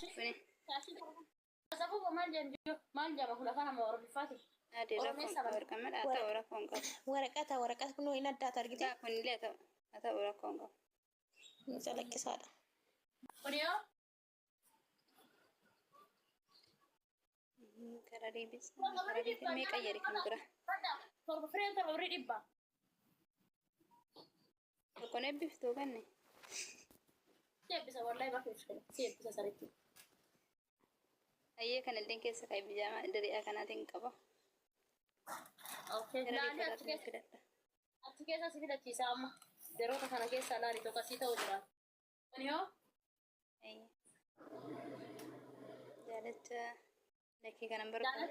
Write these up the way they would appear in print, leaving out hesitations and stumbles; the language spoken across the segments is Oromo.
Kuni Shaashii safuu maal jedhan maal jedhama kun afaan amma Oromiffaati. Adii rakkoon Oromeessa qabu. Warqammadha haa ta'u rakkoon qabu. Waraqata waraqata kunoo hin addaata argite. Laa kunillee haa ta'u haa ta'u rakkoon qabu. Ni calaqqisaadha. Kun yoo Kararii bisa kararii meeqa jedhe kan bira. Torba fireen 7 birrii 100. Tokkoon eebbiftuu kanne. Si eebbisa wallahi bakka ibsite si eebbisa saritti. Ayyee kanallee keessa kaa'e bijaamaa diri'aa kanaatiin qaba. Okay. Kararii Laalii achi kanaatiin keessa filadha. achi keessa si filachiisa amma. Yeroota kana keessa laali tokko asii ta'uu jira. Kun yoo Ayyee. Jaalacha lakkii kanan barbaadu.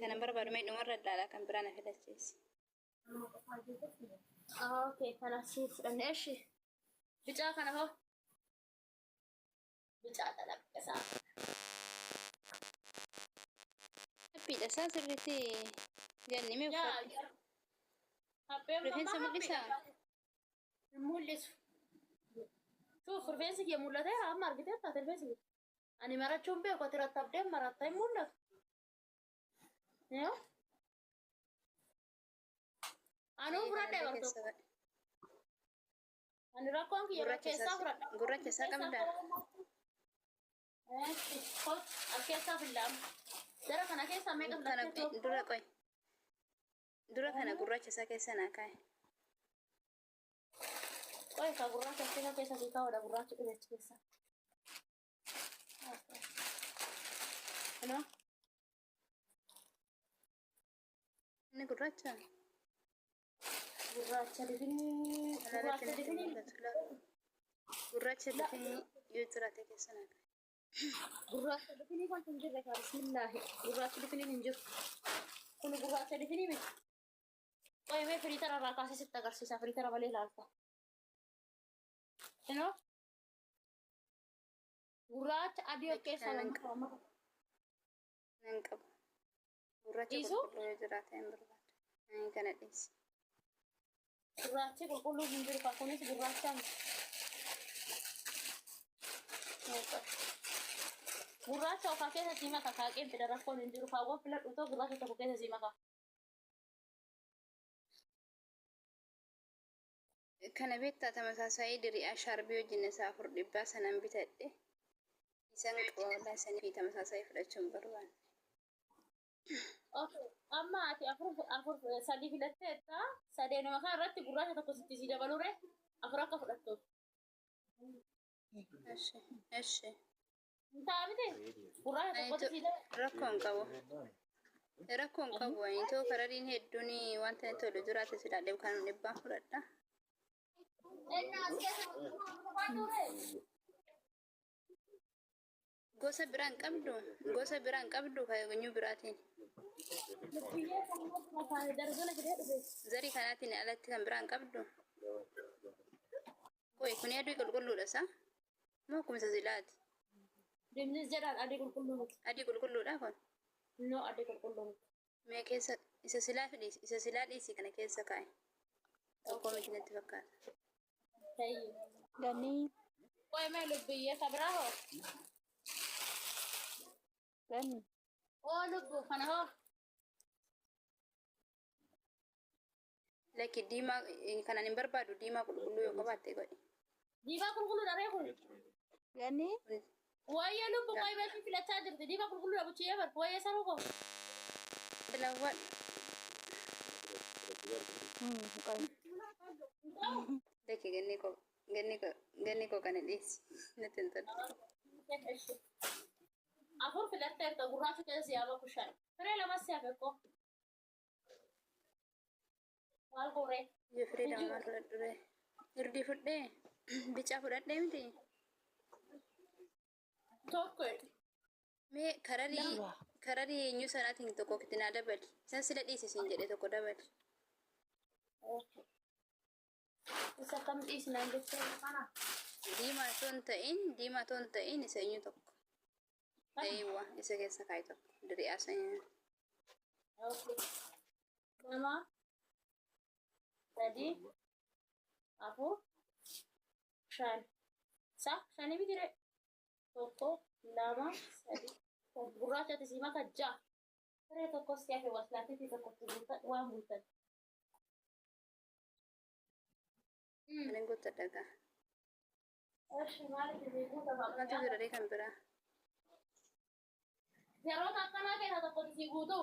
Kanan barbaadu mee dhumarra ilaalaa kan biraa na filachiisi. Okay, kana si fudhanne eshi. Bicaa kana hoo? Bicaa calaqqisaa. Haphiidha isaa sirriitti ganni mee Yaa uffadhu. Hapheen Rifeensa mul'isaa? Hin mul'isu. Tuuf rifeensi kee mul'ateera amma argiteetta ati rifeensi kee. Ani marachuun beeku ati rattabdeen maratta hin mul'atu. Yoo. Anuu fudhadhee Kanallee bar keessa tokko. godhe. Ani rakkoon kiyya Gurraacha keessaa isaa fudhadha. gurraacha isaa qabdaa? As keessaa fillaama. Jara kana keessaa meeqa Kana filattee dura qoy. Dura kana gurraacha isaa keessa naa kaa'e. Qoy ka gurraacha as keessa keessa sii kaa'uudha gurraachi dhume achi keessa. Kunoo. Inni gurraacha? Gurraacha difinii. Kanarratti Gurraacha natti difinii. mul'atu laata? Gurraacha difinii yoo jiraate keessa naa kaa'e. Gurraacha difinii kan hin jirre kaa bismillaahi. Gurraachi difiniin hin jiru. Kun gurraacha difinii miti. Qoy mee firiitara irraa kaasee sitti agarsiisa. Firiitara malee ilaalta. Inoo gurraacha adii of keessaa Nan lama. Nan qaba. Gurraacha Dhiisuu? qulqulluu yoo jiraate hin barbaada. Ani kana dhiisi. Gurraachi qulqulluu hin jiru kaa kunis gurraacha miti. Gurraacha okaa keessa sii maka kaaqeen fida rakkoon hin jiru kaawwan filadhu too gurraacha tokko keessa sii maka. Kana beektaa tamasaasaayii diri'aa shaarbii wajjin isaa 400 sanan bitadhe. Isan qaba wallaahi sanii fi tamasaasaayii fudhachuu hin barbaanne. Okay. Amma ati afur afur sadii filatteetta. Sadeenuma kana irratti gurraacha tokko sitti sii dabalure afur akka fudhattuuf. Eshi eshi. Hin ta'a miti? Gurraacha Ani tokkotti sii dabalu. rakkoo hin qabu. Rakkoo hin qabu. Ani too karariin hedduun wanta natti tolu jiraate silaa kan dhibbaan fudhadha. Ennaa as keessa barbaadure. Gosa biraan qabdu gosa biraan qabdu kanyuu biraatiin. Lubbiyyee kan nama darzana fidee dhufe. Zarii kanaatiin alatti kan biraan qabdu. Qoy kun adii qulqulluudha sa? Moo akkuma isa silaati? Dimnis jedhaan adii qulqulluu miti. Adii qulqulluudha kun? No adii qulqulluu miti. Mee keessa isa silaa fidhi isa silaa dhiisi kana keessa kaa'i. Tokko miti natti fakkaata. Tayyee. Gannii. Qoy mee lubbiyyee ka biraa hoo? Ganni. Oo lubbuu kana hoo? Lakki diimaa kanan hin barbaadu diimaa qulqulluu yoo qabaatte godhi. Diimaa qulqulluudha ree kun. Ganni. Kun Wayyee lubbu qoy meetii filachaa jirti. Diimaa qulqulluudha buchiyyee bar. Wayyee saruu koo. Filawwan. Qoy. Lakki ganni koo ganni koo ganni koo kana dhiisi natti hin tolu. Afur filatteerta gurraacha keessa si yaaba kushan. Firee lamas si hafe koo. Maal gooree? Ija firee lama maal fudhadhu ree? Irdii fudhee bicaa fudhadhee miti. Tokko. Mee kararii kararii eenyu sanaatiin tokko itti naa dabali. Isan sila dhiisi siin jedhe tokko dabali. Isa kam dhiisnaan jettee kana? Diimaa otoo hin ta'in diimaa otoo hin ta'in isa eenyu tokko. Eeywa isa keessa kaa'i tokko. Diri'aa sana. Lama, sadii, afur, shan. Sa shanii miti ree? Tokko, lama, sadi, gurraachatti si maka ja'a. Siree tokko si hafe waslaatitti tokkotti guuttadhu waan guuttadhu. Ani guuttadha gaa. Eshi maaliif isin guuta Maaltu jira ree kan biraa? Yeroota akkanaa keessaa tokkotti si guutu.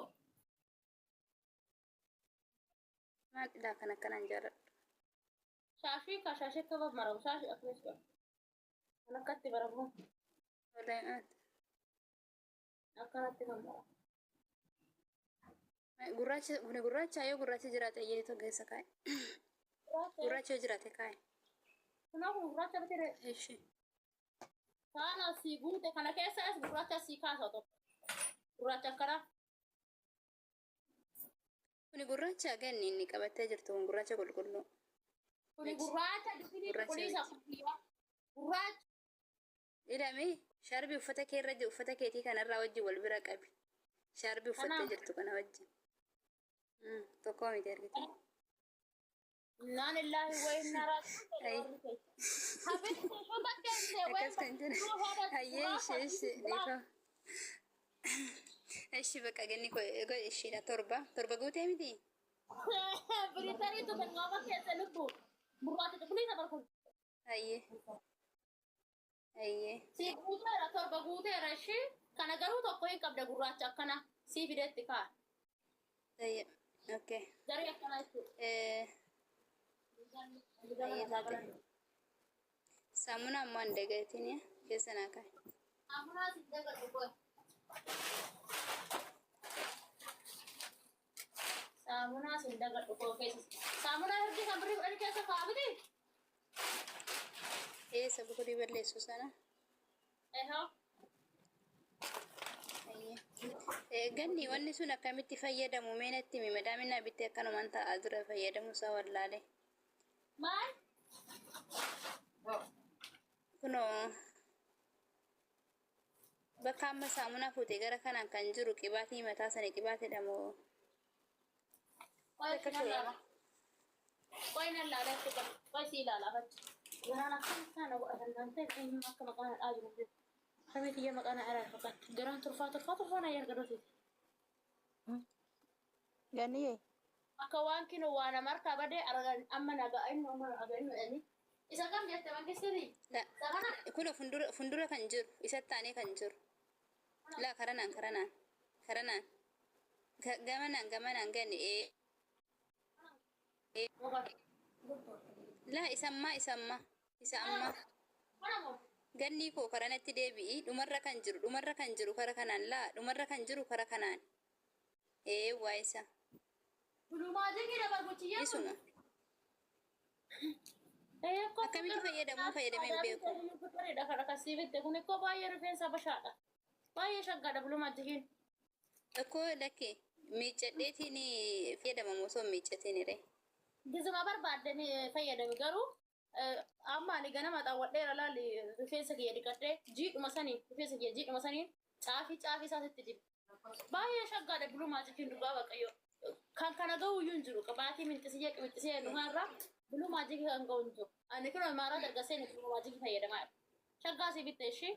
Maal ilaa kan akkanaan jaalladhu. Shaashii ka shaashii akka maramu shaashii akkanas godha. Kan akkatti maramu Wallahi maati. akkanatti kan maramu. Gurraacha kuni gurraacha yoo gurraacha jiraate eeyyee keessa kaa'e. Gurraacha yoo jiraate kaa'e. Kanaaf gurraacha bitire Ishi. Kana si guute kana keessa as gurraacha si kaasa tokko. Gurraacha akkanaa. Kuni gurraacha ganni inni qabattee jirtu kun gurraacha qulqulluu. Kuni gurraacha dubbii Gurraacha cuquliisa miti. gurraacha. Ilami shaarbii uffata kee irra jiru uffata keetii kanarraa wajjin wal bira qabi. Shaarbii uffattee Kanaaf. jirtu kana wajjin. Tokko miti argite. Innaa lillahi wa innaa Ayi. raaji'uun. Habibti shuta keesse Akkas kan jedhu. Hayyee ishee ishee dhiifama. Ishi bakka ganni koo ishiidha torba. Torba guutee miti? Biritariitu kan qaama keessa lubbu. Gurraacha cuquliisa barkun. Hayyee. Hayyee. Si guuteera torba guuteera ishii. Kana garuu tokko hin qabda gurraacha akkana sii fidetti kaa. Hayyee. Okay. Garee akkana jechuudha. Hayyee taate. Saamunaa ammoo hin dagatin keessa naa kaa'e. Saamunaa si dagadhu qoy. Saamunaa si dagadhu qoy keessa. Saamunaa hirdi kan birrii 10 keessa kaa'aa miti? Eessa bukurii balleessu sana? Ehoo. Hayyee. Ganni wanni sun akkamitti fayyadamu mee natti himi madaaminaa bittee akkanumaan taa'aa jira fayyadamuu isaa wallaale. Maal? Kunoo bakka amma saamunaa fuute gara kanaan kan jiru qibaatii mataa sani qibaatidha moo? Qoy Akka nan ture. laala. Qoy nan laala itti qabu. Qoy si ilaala fachi. Garaan akkam kana godhatan kan ta'e eenyuun akka maqaa na dhaa jiru beeku. Harmee tiyya maqaa na dhaa fakkaatti. Garaan turfaa turfaa turfaa na yarga dhoofite. Ganiyee. Akka waan kinoo waa nama harkaa badee argan amma nagaa inni amma nagaa inni jedhanii. Isa kam jette mangistirii? La Isa kana? kunoo fundura fundura kan jiru isatti aanee kan jiru. La karanaan karanaan karanaan gamanaan gamanaan gani ee la isa ammaa isa ammaa isa ammaa. Kana moo? Gannii koo karanatti deebi'i dhumarra kan jiru dhumarra kan jiru kara kanaan laa dhumarra kan jiru kara kanaan ee waa isa Bulumaa jigii dabar guchiyyee kun. isuma akkamitti fayyadamuu fayyadamee hin beeku. Bareeda kan akkasii bitte kun ikkoo baay'ee rifeensa bashaadha. Baay'ee shaggaadha bulumaa jigiin. Akkoo lakki miiccadheetiin fayyadamamu osoo hin miiccatiin ree. Gizuma barbaadde ni fayyadami garuu amma ani ganama xaawwadheera laali rifeensa kiyya dhiqadhee jiidhuma saniin rifeensa kiyya jiidhuma saniin caafii caafii isaatitti dibe. Baay'ee shaggaadha bulumaa jigiin dhugaa waaqayyo. Kan kana ga'u iyyuu hin jiru qabaatii minxisiyee qimixisiyee dhumaarraa bulumaa jigii kan ga'u hin jiru. Ani kun maaraa dargaseen bulumaa jigii fayyadamaa jira. Shaggaa si bitte ishii.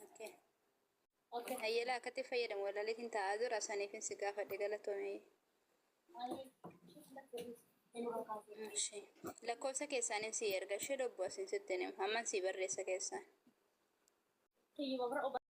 Okay. Okay. Ayyala akkatti fayyadamu walaaleetiin taa'aa jira saniifin si gaafadhe galatoome. Ishee lakkoofsa keessaanin si erga ishee dobbo asin sitti himu amman si barreessa keessaan. Kiyyuma bira.